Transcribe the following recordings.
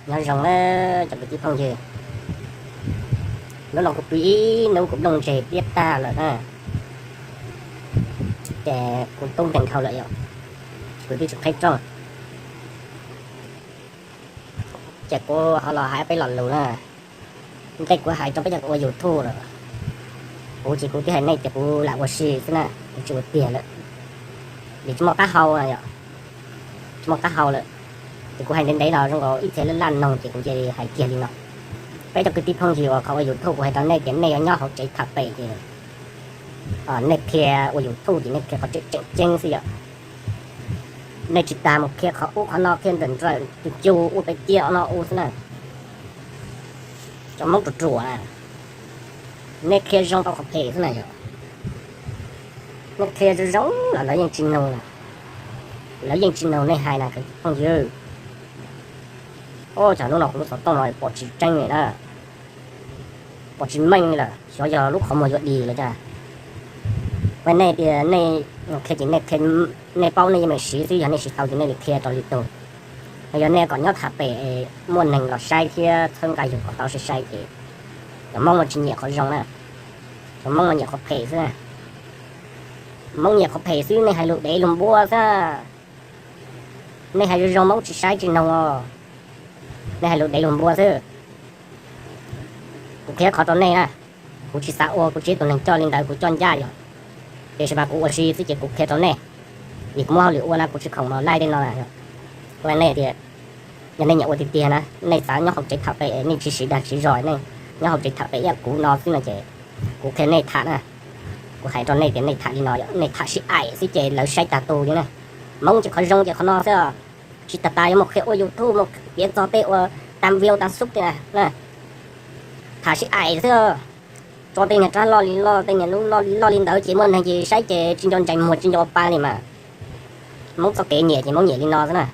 Nyob zoo na cov kwv tij phooj ywg, hnub no kuv pw ib hnub kuv nplooj ntseg tiab tag lawm na, ces kuv tub nkees dhau lawm yom, kuv twb tsis qhib rooj, ces kuv ho los hais peb lo lus na. Nqe kuv hais rau peb cov ua YouTube lawm, kuv ces kuv twb hais nej tias kuv lam ua si xwb na, kuv tsis ua tiag lawm, vim tsis muaj qab hau yom, tsis muaj qab hau lawm. Ces kuv hais ntev ntev los zoo nkaus ib txhia laj laj noog ces kuv cia li hais kiag li no. Peb cov kwv tij phooj ywg uas qhov ua YouTube kuv hais rau nej tias nej yuav nyob hauv tsev tham pem ces nej qhia ua YouTube ces nej qhia qhov tseem tseem ceeb xwb yom. Nej tsis tas mus qhia qhov ub qhov no, qhia nrawm nrawm cus cus ua pem ciaj no ua xwb na. Cov Hmoob ruam ruam na, nej qhia zoo tau qhov phem xwb na yom. Nej qhia zoo zoo los lawv yeej tsis nug, lawv yeej tsis nug nej hais na kwv tij phooj ywg. Ua cas hnub no kuv lub xov tooj no pom tsis tseeb li na, pom tsis meej li lawm, xyov yog lub qhov muag yuav dig lawm cas. Ua nej tias nej qhia ces nej qhia, nej paub nej yeej meem siv xwb, yog nej siv tau ces nej li qhia rau lwm tus. Yog nej kom nyob tham pem muaj neeg los saib thiab txhawb nqa yus kom tau sai sai ces cov Hmoob no tsis nyiam qhov zoo na. Cov Hmoob no nyiam qhov phem xwb. Hmoob nyiam qhov phem xwb, nej hais lus dev lus npua xwb. Nej hais zoo zoo Hmoob tsis saib tsis noog os. Nej hais lus dev lus npua xwb. Kuv qhia qhov rau nej na, kuv tsis xav ua, kuv tsis yog tus neeg coj li ntawd, kuv coj ncaj yom. Tiam sis mas kuv ua si xwb ces kuv qhia rau nej, vim kuv muaj hauj lwm ua na, kuv tsis khoom mus laij tej no na. Ua nej tias yog nej nyiam ua tiag tiag na, nej xav nyob hauv tsev tham pem, nej tsis siv dag siv zog, nej nyob hauv tsev tham pem ib yam kuv no xwb no ces kuv qhia nej tham na. Kuv hais rau nej tias nej tham li no, nej tham sib aim xwb ces lawv saib tag tus li na. Hmoob ces qhov zoo ces qhov no xwb. Tsis tas tas yuav mus qhia ua YouTube, mus piav txog tej ua tam view tam sub tej na. Tham sib aim xwb. Tso tej niag rab loj li loj, tej niag lub loj li loj li ntawd ces muaj neeg ces saib ces tsis nco ntsees muag tsis nco pa li mas. Hmoob txoj kev nyiam ces Hmoob nyiam li no xwb na.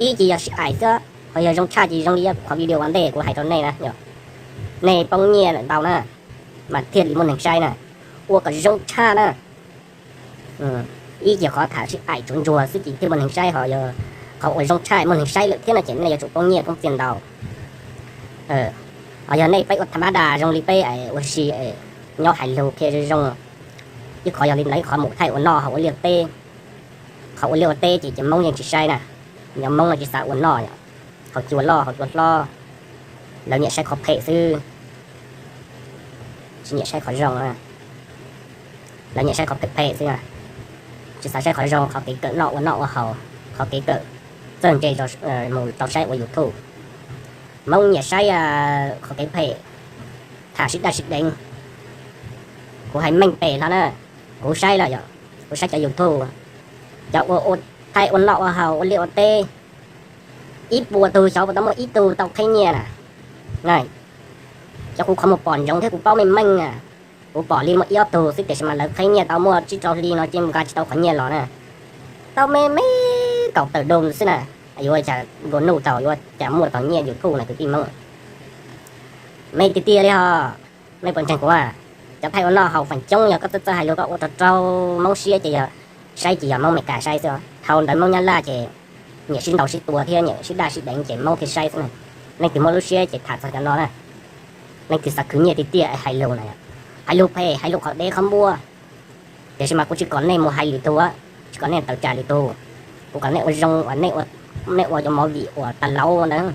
Ib ces yog sib aim xwb, ho yog zoo tshaj ces zoo li qhov video ua ntej kuv hais rau nej na yom. Nej poob nyiaj lawm ntau na, mas thiaj li muaj neeg saib na. Ua kom zoo tshaj na. Ib ces qhov tham sib aim tsuav ntsuag xwb ces thiaj muaj neeg saib, ho yog qhov uas zoo tshaj muaj neeg saib lawm thiab no ces nej yuav tsum poob nyiaj poob txiaj ntau. Ho yog nej peb ua tham mab das zoo li peb ua si, nyob hais lus qhia zoo zoo, ib qhov yog li ntawd, ib qhov mus thaij ua noj ho ua liaj teb. Qhov ua liaj ua teb ces cov Hmoob yeej tsis saib na. Cov Hmoob no tsis xav ua noj, haus cua loj haus cua hlob, lawv nyiam saib qhov phem xwb, tsis nyiam saib qhov zoo. Lawv nyiam saib qhov phem phem xwb, tsis xav saib qhov zoo, qhov kev kawm noj ua noj ua haus, qhov kev kawm txawj ntse mus rau saib ua YouTube. Hmoob nyiam saib qhov kev phem, tham sib daj sib deev. Kuv hais meej pem hlo na, kuv saib lawm yom, kuv saib cov YouTube, cov ua ua thaij ua noj ua haus ua liaj ua teb, ib puas tug xyov puas tau muaj ib tug tau qheb nyiaj na. Cov kuv qhov muag pom ntsoov thiab kuv paub meej meej na, kuv pom li muaj ib ob tug xwb tiam sis mas lawv qheb nyiaj tau muaj tsib rau hli no ces nqa tsis tau qhov nyiaj los na. Tau me me kaum tawm do xwb na, yuav cas nplua nuj tau, yuav cas muaj tau nyiaj YouTube na kwv tij Hmoob. Me tiag tiag li ho. Nej puas ntseeg kuv? Cov thaij ua noj haus feem coob yog koj txawj txawj hais lus, koj ua rau raug Hmoob siab ces yog saib ces yog Hmoob Meskas saib xwb. Dhau ntawd Hmoob Nyab Laj ces nyiam sib ntaus sib tua thiab nyiam sib daj sib deev ces Hmoob thiaj saib xwb na. Leej twg muaj lub siab ces tham txog cov no na. Leej twg xav khwv nyiaj tiag tiag hais lus na, hais lus phem hais lus qhov dev qhov npua. Tiam sis mas kuv tsis kom nej mus hais lwm tus, tsis kom nej tawm tsam lwm tus. Kuv kom nej ua zoo uas nej ua cov movie uas tas laub ntawd,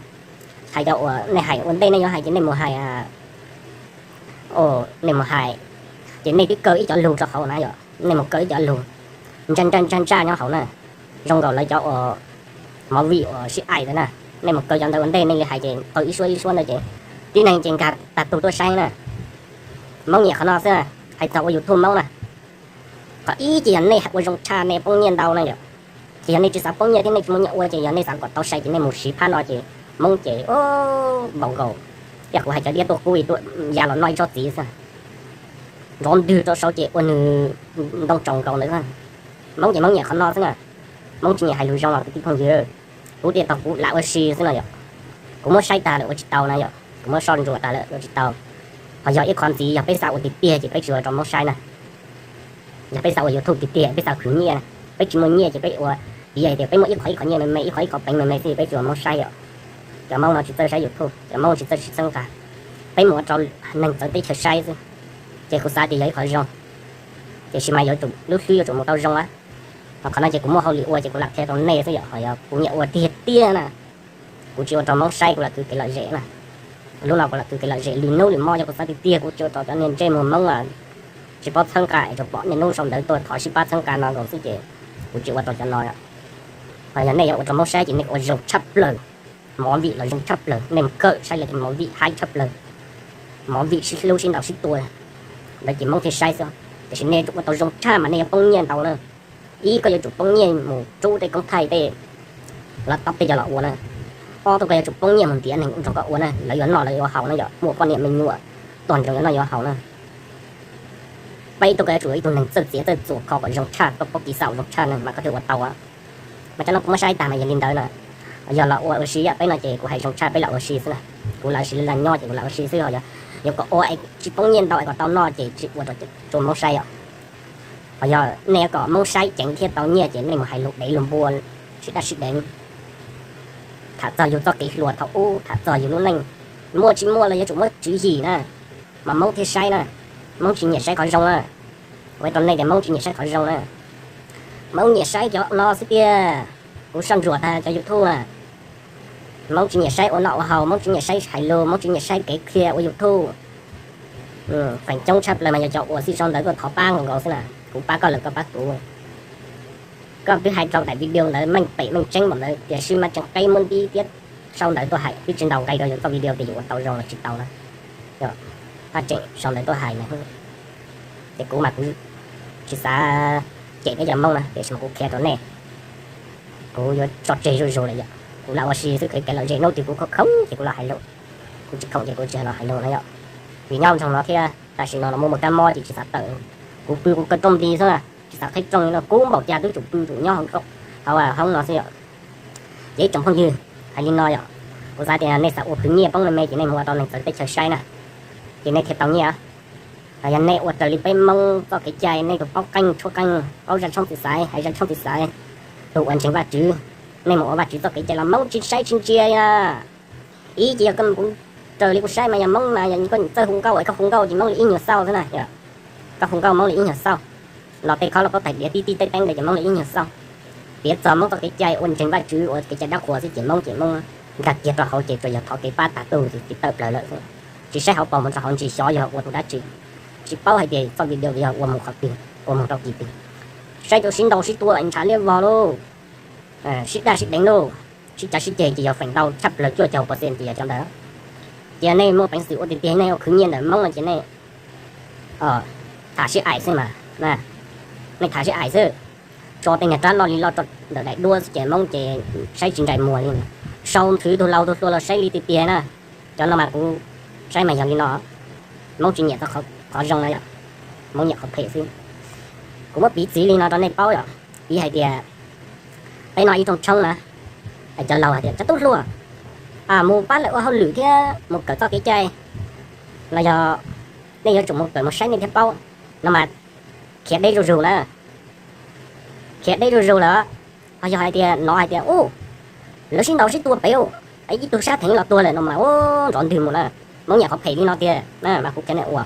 hais cov uas nej hais ua ntej nej yuav hais ces nej mus hais, nej mus hais ces nej twb kaw ib cov lug rau hauv na yom, nej mus kaw ib cov lug ntsaj ntsaj ntsaj ntsaj nyob hauv na, zoo nkaus lawv cov uas movie uas sib aim ntawd na. Nej mus kaw cov ntawd ua ntej nej li hais ces kaw ib suab ib suab ntawd ces tib neeg ces nkag tag tus tuaj saib na. Hmoob nyiam qhov no xwb, hais txog ua YouTube Hmoob na. Qhov ib ces yog nej ua zoo tshaj nej poob nyiaj ntau na yom. Ces yog nej tsis xav poob nyiaj thiab nej tsis muaj nyiaj ua ces yog nej xav kom tau sai ces nej mus siv phab no ces Hmoob ces npaum nkaus, yog kuv hais cov diab tuaj qub tuaj ya los noj ib tsob txiv xwb, nrov ntwg rau saud ces ua nws ntoo tsaus nkaus ntawd. Hmoob ces Hmoob nyiam qhov no xwb na. Hmoob tsis nyiam hais lus zoo los kwv tij phooj ywg, kuv tias tau kuv lam ua si xwb no yom. Kuv muab saib tag lawm ua tsis tau na yom, kuv muab soj ntsuam tag lawm ua tsis tau. Ho yog ib qhov ntxiv yog peb xav ua tiag tiag ces peb tsis ua rau Hmoob saib na. Yog peb xav ua YouTube tiag tiag, peb xav khwv nyiaj, peb tsis muaj nyiaj ces peb ua, piav hais tias peb muaj ib qho ib qho nyiaj me me, ib qho ib qho peev me me xwb peb tsis ua Hmoob saib yom. Cov Hmoob no tsis txawj saib YouTube, cov Hmoob tsis txawj sib txheeb qab, peb mus ua rau neeg txawv teb chaws saib xwb, ces kuv xav tias yog ib qho zoo. Tiam sis mas yuav tsum lub hlwb yuav tsum mus tau zoo a. Ho qhov no ces kuv muaj hauj lwm ua ces kuv lam qhia rau nej xwb yom, ho yog kuv nyiam ua tiag tiag na, kuv tsis ua rau Hmoob saib kuv lam kwv kev lom zem na. Lub no kuv lam kwv kev lom zem lwm hnub lwm hmo, yog kuv xav tiag tiag kuv tsis ua rau cov niag ntsej muag Hmoob tsis paub txheeb qab es rau pom niaj hnub sau ntawv tuaj thov sib pab txheeb qab no nkaus xwb ces kuv tsis ua rau cov no. Ho yog nej yuav ua rau Hmoob saib ces nej ua zoo tshaj plaws, movie los zoo tshaj plaws, nej mus kawm saib lawv tus movie haib tshaj plaws, movie sib hlub sib ntaus sib tua, ntawd ces Hmoob thiaj saib xwb. Tiam sis nej yuav tsum ua tau zoo tshaj mas nej yuav poob nyiaj ntau na. Ib, koj yuav tsum poob nyiaj mus rub tej koob thaij tej laptop tej coj los ua na. Ob, koj yuav tsum poob nyiaj mus ntiav neeg ua nrog koj ua na, lawv yuav noj lawv yuav haus na, yog muaj poj niam me nyuam tuag ntsoov yuav noj yuav haus na. Peb, koj yuav tsum ib tug neeg txawj txiav txawj txuas kho kom zoo tshaj, koj paub kis xaum zoo tshaj na mas koj thiaj ua tau. Mas cov no kuv muab saib tag mas yog li ntawd na. Yog los ua ua si, peb no ces kuv hais zoo tshaj peb lam ua si xwb na. Kuv lam ua si li lam nyob ces kuv lam ua si xwb, ho yog yuav kom ua es tsis poob nyiaj ntau es kom tau noj ces tsis ua rau Hmoob saib yom. Ho yog nej yuav kom Hmoob saib ceev thiab tau nyiaj ces nej mus hais lus dev lus npua sib daj sib deev, tham txog yus txoj kev hluas thaum ub, tham txog yus lub neej, muaj tsis muaj los yuav tsum muab tswv yim na, mas Hmoob thiaj saib na. Hmoob tsis nyiam saib qhov zoo na. Kuv hais rau nej tias Hmoob tsis nyiam saib qhov zoo na. Hmoob nyiam saib cov no xwb tiag. Kuv soj ntsuam tag cov YouTube na, Hmoob tsis nyiam saib ua noj ua haus, Hmoob tsis nyiam saib hais lus, Hmoob tsis nyiam saib kev qhia ua YouTube. Feem coob tshaj plaws mas yog cov uas xij sau ntawv tuaj thov pab nkaus nkaus xwb na, kuv pab koj lawm koj pab kuv. Koj twb hais rau daim video ntawd meej pem meej tseeb npaum ntawd, tiam sis mas tseem qe muaj nti thiab, sau ntawv tuaj hais twb tsis ntaus nqe rau yus txoj video tias yus ua tau zoo los tsis tau na. Yog, pab tseem sau ntawv tuaj hais na. Ces kuv mas kuv tsis xav cem peb cov Hmoob na, tiam sis mas kuv qhia rau nej, kuv yuav tso tseg zuj zus lawm yom. Kuv lam ua si xwb, kev lom zem hnub twg kuv khoom khoom ces kuv los hais lus, kuv tsis khoom ces kuv tsis los hais lus na yom. Vim nyob nroog no thiab tam sim no los muaj muaj kab mob ces tsis xav tawm. Kuv pw kuv kaw rooj nti xwb na, tsis xav qhib rooj li no, kub npaum cas twb tsum pw tsum nyob hauv hoob no xwb yom. Ces ib tsoom phooj ywg, hais li no yom, kuv xav tias nej xav ua khwv nyiaj poob me me ces nej mus ua rau neeg txawv teb chaws saib na, ces nej thiaj tau nyiaj. Yog nej ua raws li peb Hmoob txoj kev cai, nej tus paub qeej tshuab qeej, paub zaj tshoob txiv xaiv hais zaj tshoob txiv xaiv, tus uas ntseeg Vajtswv, nej mus ua Vajtswv txoj kev cai los Hmoob tsis saib tsis ntsia. Ib, ces yog koj mus raws li kuv saib mas yog Hmoob mas yog koj txawj hu nkauj es koj hu nkauj ces Hmoob li ib nyuag xauj xwb na. Koj hu nkauj Hmoob li ib nyuag xauj, los tej khob los paub tais diav tib tib teeb teeb ntawd ces Hmoob li ib nyuag xauj. Piav txog Hmoob txoj kev cai ua ntseeg Vajtswv ua kev cai dab qhuas xwb ces Hmoob ces Hmoob nkag kiag rau hauv ces tsuas yog thov kev pab tag tug ces tawm plaws lawm xwb. Tsis saib hauv paus mus rau hauv ntsis xyov yog ua tus dab tsi, tsis paub hais tias txoj video yog ua mus qhov twg, ua mus rau kis twg. Saib rau sib ntaus sib tua ntshav liab vog lauj, sib daj sib deev lauj, sib cav sib ceg ces yog feem ntau tshaj plaws cuaj caug percent ces yog cov ntawd. Ces nej muaj peev xwm ua tiag tiag nej ua khwv nyiaj ntawm Hmoob no ces nej tham sib aim xwb mas, nej tham sib aim xwb. Tso tej niag rab loj li loj rau ntawm daim duab xwb ces Hmoob ces saib tsis nraim muag li. Sau nthwv tus laus tus hluas los saib li tiag tiag na. Cov no mas kuv saib mas yog li no, Hmoob tsis nyiam txog qhov zoo na yom, Hmoob nyiam qhov phem xwb. Kuv muab piv txiv li no rau nej paub yom, piv hais tias peb noj ib rooj tshoob na, cov laus hais tias cov tub hluas, mus pab lawv ua hauj lwm thiab mus kawm txoj kev cai los yog nej yuav tsum mus kawm mus saib nej thiaj paub no mas khiav deb zuj zus na. Khiav deb zuj zus lawm. Ho yog hais tias hnov hais tias u, lawv sib ntaus sib tua pem u, ib tug sab theev los tuag lawm no mas u, nrov ntwg mus na. Hmoob nyiam qhov phem li no tiag na mas kuv qhia nej ua,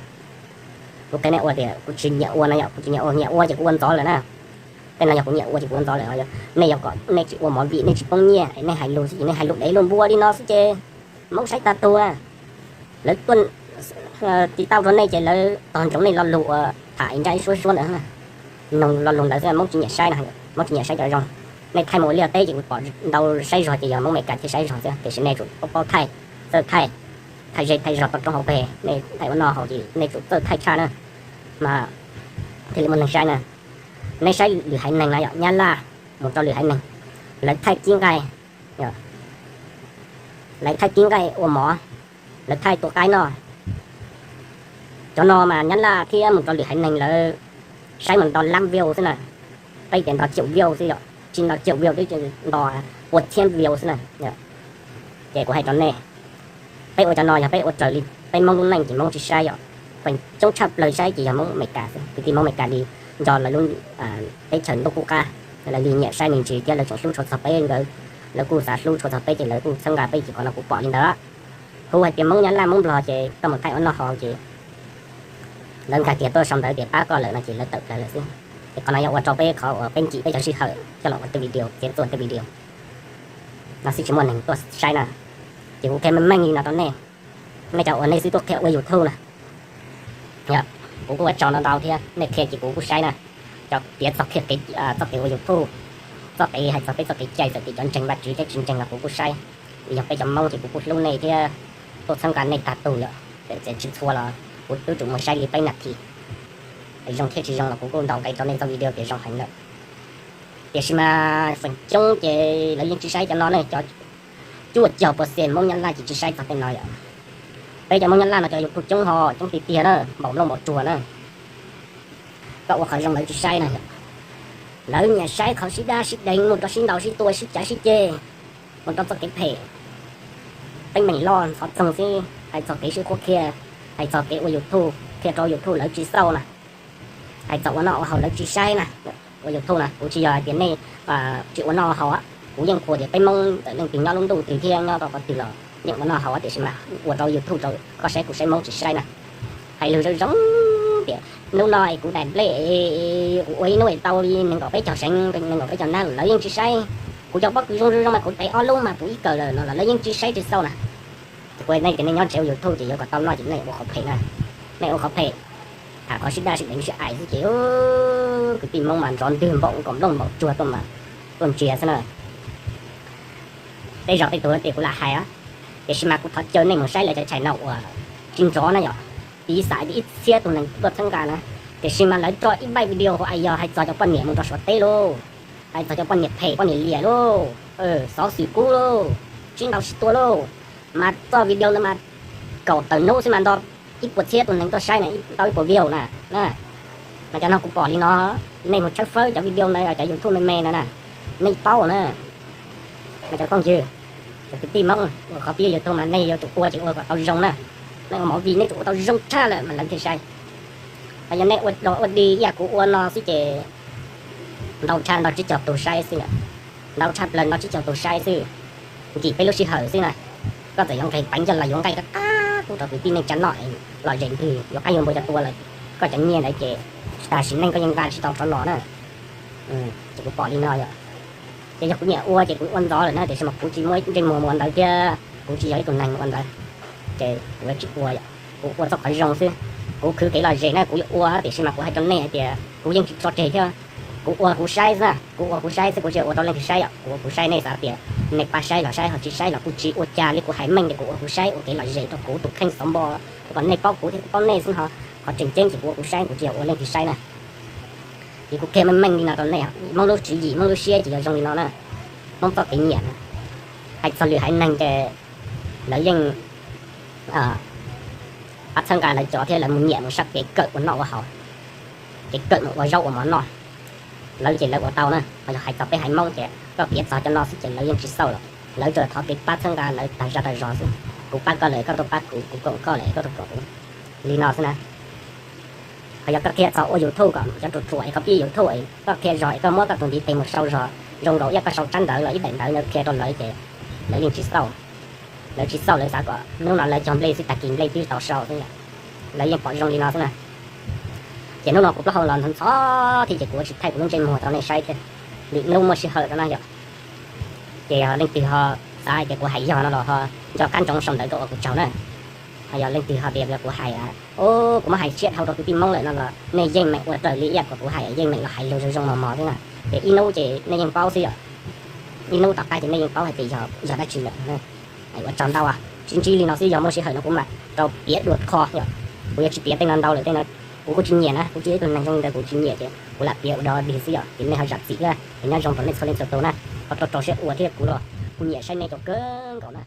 kuv qhia nej ua tias kuv tsis nyiam ua no yom, kuv tsis nyiam ua, nyiam ua ces kuv ua ntxov lawm na. Tej no yog kuv nyiam ua ces kuv ua ntxov lawm. Nej yog kom nej tsis ua movie, nej tsis poob nyiaj, nej hais lus xwb ces nej hais lus dev lus npua li no xwb ces Hmoob saib tag tuag. Lawv tuaj tiv tauj rau nej ces lawv tos ntsoov nej lo lus uas tham ib nrab ib suab suab ntawd. Noog lo lus ntawd xwb Hmoob tsis nyiam saib no, Hmoob tsis nyiam saib cov zoo. Nej thaij mus ua liaj teb ces kuv pom ntau saib zog ces yog Hmoob Meskas thiaj saib zog xwb, tiam sis nej tsum paub paub thaij, txawj thaij, thaij zej thaij zog tau roob hauv pes, nej thaij ua noj haus ces nej tsum txawj thaij tshaj na, mas thiaj li muaj neeg saib na. Nej saib lwm haiv neeg na yom, Nyab Laj mus rau lwm haiv neeg, lawv thaij kib nqaij, lawv thaij kib nqaij ua mov, lawv thaij tua qaib noj. Cov no mas Nyab Laj thiab mus rau lwm haiv neeg lawv saib mas nto lab view xwb na, peb tias nto caum view xwb yom, tsis nto caum view twb nto pua txhiab view xwb na. Ces kuv hais rau nej, peb ua cov no yog peb ua raws li peb Hmoob lub neej ces Hmoob tsis saib yom. Feem coob tshaj plaws saib ces yog Hmoob Meskas xwb, kwv tij Hmoob Meskas li nco lawv lub teb chaws ntuj qub qab, lawv li nyiam saib me ntsis thiab lawv tseem hlub tshua txog peb nkawd Lawv kuj xav hlub tshua txog peb ces lawv kuj txhawb nqa peb ces qhov no kuv pom li ntawd. Hu hais tias Hmoob Nyab Laj Hmoob Nplog ces koj mus thaij ua noj haus ces lawv nkag kiag tuaj sau ntawv tias pab koj lawm no ces lawv tawm plaws lawm xwb. Es qhov no yog ua rau peb qhov uas peb ncim peb cov sij hawm coj los ua tej video, txiav txuaj tej video no xwb tsis muaj neeg tuaj saib na. Ces kuv qhia meej meej li no rau nej, nej cov uas nej xub tuaj qhia ua YouTube na, kuv kuj ua tsaug ntau ntau thiab, nej qhia ces kuv kuj saib na. Cov piav txog qhia kev, txoj kev ua YouTube, txoj kev hais txog peb txoj kev cai, txoj kev cov ntseeg Vajtswv thiab tsis ntseeg los kuv kuj saib. Yog peb cov Hmoob ces kuv kuj hlub nej thiab tuaj txhawb nqa nej tag tug yom. Txawm tsis txhua los kuv twb tsum mus saib li peb nas this. Zoo thiab tsis zoo los kuv kuj ntaus nqe rau nej txoj video tias zoo heev lawm. Tiam sis mas feem coob ces lawv yeej tsis saib cov no ne, cov cuaj caug percent Hmoob Nyab Laj ces tsis saib txog tej no yom. Peb cov Hmoob Nyab Laj no cov YouTube coob ho coob tiag tiag na, npaum nplooj npaum tsuag na. Koj ua qhov zoo lawv tsis saib na yom. Lawv nyiam saib qhov sib dab sib deev, mus rau sib ntaus sib tua sib cav sib ceg, mus rau txoj kev phem, teeb meem loj ntxhov txoog xwb, hais txog kev sib qhuab qhia, hais txog kev ua YouTube, qhia rau YouTube lawv tsis xauj na. Hais txog ua noj ua haus lawv tsis saib na. Ua YouTube na kuv tsis yog hais tias nej tsis ua noj haus, kuv yeej qhuas tias peb Hmoob txawm leej twg nyob lub ntuj twg thiab nyob rau qhov twg los yeej ua noj haus, tiam sis mas ua rau YouTube rau koj saib kuv saib Hmoob tsis saib na. Hais lus zoo zoo tias hnub no es kuv daim nplej, kuv ua ib hnub es tau li nees nkaum peb caug seev, nees nkaum peb caug nab, lawv yeej tsis saib. Kuv cov pob kws zoo zoo zoo mas kuv tev ob lub mas puv ib kawm lawm no los lawv yeej tsis saib tsis xauj na. Kuv nej tias nej nyob tsev ua YouTube ces yuav kom tau noj ces nej ua qhov phem na. Nej ua qhov phem, tham qhov sib daj sib deev sib aim xwb ces kwv tij Hmoob mas nrov ntwg npaum nkaus nplooj npaum tsuag tuaj mas tuaj ntsia xwb na. Tej zaum tej tug tias kuv lam hais, tiam sis mas kuv thov caw nej mus saib lawv cov channel no uas tsis nrov na yom, piv xam ib txhiab tus neeg tuaj txhawb nqa na, tiam sis mas lawv tso ib npaij video hu yog hais txog cov poj niam mus rau Suav teb lauj, hais txog cov poj niam phem poj niam liam lauj, xov xwm kub lauj, sib ntaus sib tua lauj, mas txoj video ntawd mas kaum tawm hnub xwb mas nto ib puas txhiab tus neeg tuaj saib na, ntau ib puas view na. Mas cov no kuv pom li no, nej mus tshawb fawb cov video ntawd cov YouTube me me no na, nej paub na. Mas cov phooj ywg, cov kwv tij Hmoob ua qhov pib YouTube mas nej yuav tsum ua ces ua kom tau zoo na. Nej ua movie nej tsum ua tau zoo tshaj lawm mas lawv thiaj saib. Ho yog nej ua dog ua dig ib yam kuv ua no xwb ces ntau tshaj nto tsib caug tus saib xwb, ntau tshaj plaws nto tsib caug tus saib xwb, nkim peb lub sij hawm xwb na. Koj txawm yuav nqes peev coj los yuav nqaij qab qab pub rau kwv tij neej tsa noj, lom zem ntwg yuav qab yuav npua cov tua lawm, koj cov nyiaj ntawd ces tsis tas sim neej koj yeej nqa tsis tau rov los na. Ces kuv pom li no yom. Ces yog kuv nyiam ua ces kuv ua ntxov lawm na, tiam sis mas kuv tsis muaj ntsej muag mus ua ntawd thiab kuv tsis yog ib tug neeg mus ua ntawd, ces kuv tsis ua yom. Kuv ua txoj qhov zoo xwb, kuv khwv kev lom zem na kuv yuav ua, tiam sis mas kuv hais rau nej hais tias kuv yeej tsis tso tseg thiab. Kuv ua kuv saib xwb na, kuv ua kuv saib xwb, kuv tsis ua rau leej twg saib yom. Kuv ua kuv saib, nej xav tias nej pab saib los saib, ho tsis saib los kuj tsis ua cas li, kuv hais meej tias kuv ua kuv saib, ua kev lom zem rau kuv tus kheej xov npo, kom nej paub kuv thiab kuv paub nej xwb ho. Qhov tseem ceeb ces kuv ua kuv saib, kuv tsis yog ua leej twg saib na. Ces kuv qhia meej meej li no rau nej, Hmoob lub tswv yim Hmoob lub siab ces yog zoo li no na. Hmoob txoj kev nyiam na, hais txog lwm haiv neeg ces lawv yeej pab txhawb nqa lawv cov thiab lawv mus nyiam mus sab kev kawm ua noj ua haus, kev kawm mus ua zaub ua mov noj. Lawv ces lawv ua tau na, ho yog hais txog peb haiv Hmoob ces koj piav txog cov no xwb ces lawv yeej tsis xauj lawm. Lawv tsuas thov kev pab txhawb nqa lawv tag zaj tag zog xwb. Kuv pab koj lawm koj tuaj pab kuv, kuv koom koj lawm koj tuaj koom kuv, li no xwb na. Ho yog koj qhia txog ua YouTube kom cov ruam ruam es koj pib YouTube es koj qhia zog es koj muab koj tus ntiv tes mus sau zog zoo nkaus ib yam koj sau tsab ntawv los ib daim ntawv ntawd qhia rau lawv ces lawv yeej tsis xauj. Lawv tsis xauj, lawv xav kom hnub no lawv cog nplej xwb, tag kis nplej twb tau sau xwb yom. Lawv yeej pom zoo li no xwb na. Ces hnub no kuv plaub hau los ntxhov ntxhov thiab ces kuv ua tsis thaij kuv lub ntsej muag rau nej saib thiab. Lwm hnub muaj sij hawm rau na yom. Ces yog leej twg ho xav hais tias kuv hais yog no los ho nco qab ntsoov sau ntawv rau ua kuv tsaug na. Ho yog leej twg ho tias kuv hais, kuv muab hais siab dhau rau kwv tij Hmoob lawm no los nej yeej meem ua raws li ib yam kom kuv hais, yeej meem los hais lus zoo zoo mos mos xwb na. Ces ib hnub ces nej yeej paub xwb yom. Ib hnub tom qab ces nej yeej paub hais tias yog dab tsi lawm. Ua tsaug ntau, sib ntsib li no xwb, yog muaj sij hawm no kuv mam rau piav dua qho yom. Kuv yuav tsis piav tej no ntau lawm, tej no kuv kuj tsis nyiam na, kuv tsis yog ib tug neeg zoo li ntawd, kuv tsis nyiam ces kuv lam piav ua dog dig xwb yom. Ces nej ho zam txim thiab, ces nyob zoo rau nej txhua leej txhua tus na. Ho rau rau siab ua thiab, kuv los kuv nyiam saib nej cov kawg nkaus na.